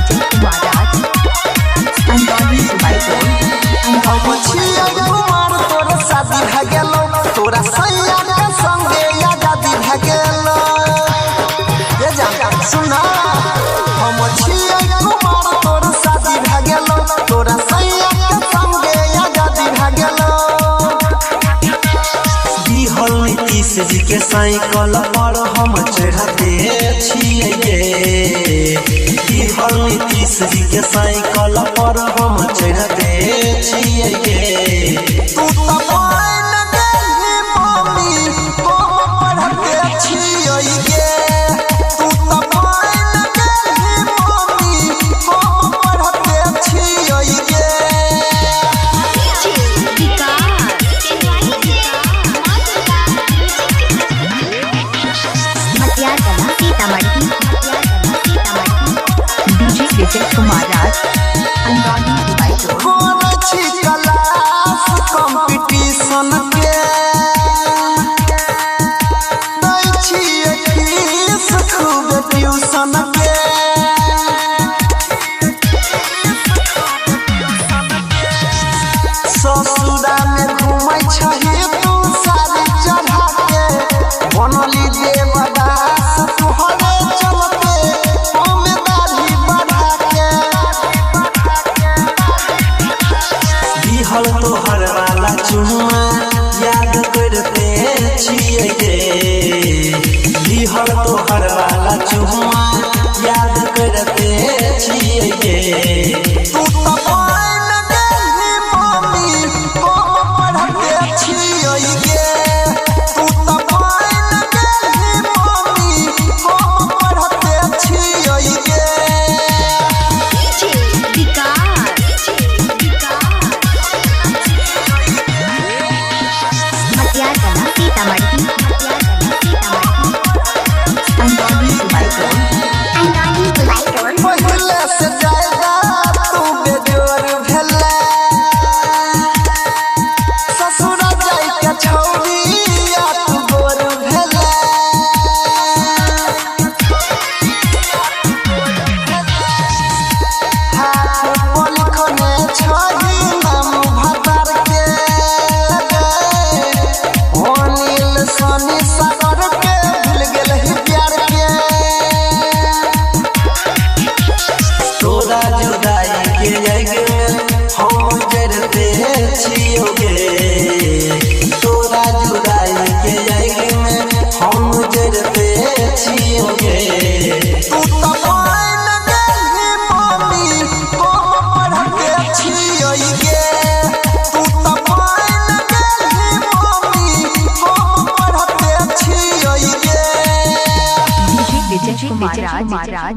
Vijay Kumar Raj, Andauli Subaipur, Andauli छियै कुमार तोर शादी भए गेलौ, तोरा सैया के संगे आजादी भए गेलौ। ये जान सुना, हम छियै कुमार तोर शादी भए गेलौ, तोरा सैया के संगे आजादी भए गेलौ। दिहल नीतीश जी के साइकिल पर हम चढ़ते छियै गे। दिहल नीतीश जी के साइकिल पर हम चढ़ते छियै गे। तू त बन गेलही मम्मी, हम पढ़ते छियै गे। तू त बन गेलही मम्मी, हम पढ़ते छियै गे। Matiyarkala Sitamarhi, Matiyarkala Sitamarhi. DJ Vijay Kumar Raj, Andauli Subaipur. करै छी क्लास कंपटीशन के, दै छियै फीस खूब ट्यूशन के। ससुरा में घूमै छही तू साड़ी चढ़ा के, बनली देवदास तुहरे चलते हम दाढ़ी बढ़ा के। दिहल तोहर वाला चुम्मा याद करते छियै गे। दिहल तोहर वाला चुम्मा याद करते छियै गे। तू त बन गेलही मम्मी, हम पढ़ते छियै गे। तू त बन गेलही मम्मी, हम पढ़ते छियै गे। Matiyarkala Sitamarhi, Matiyarkala Sitamarhi. Andauli Subaipur, Andauli Subaipur. पहिले से ज्यादा तू बेजोर भेला, ससुर जाय के छौड़िया तू गोर भेला। हाथ पर लिखने छही नाम भतार के, अनिल सनी सागर के भूल गेलही प्यार के। तोरा जुदाई के आग में हम जरते छियौ गे। तोरा जुदाई के आग में हम जरते छियौ गे। तू त बन गेलही मम्मी, हम पढ़ते छियै गे। तू त बन गेलही मम्मी, हम पढ़ते छियै गे। DJ Vijay Kumar Raj.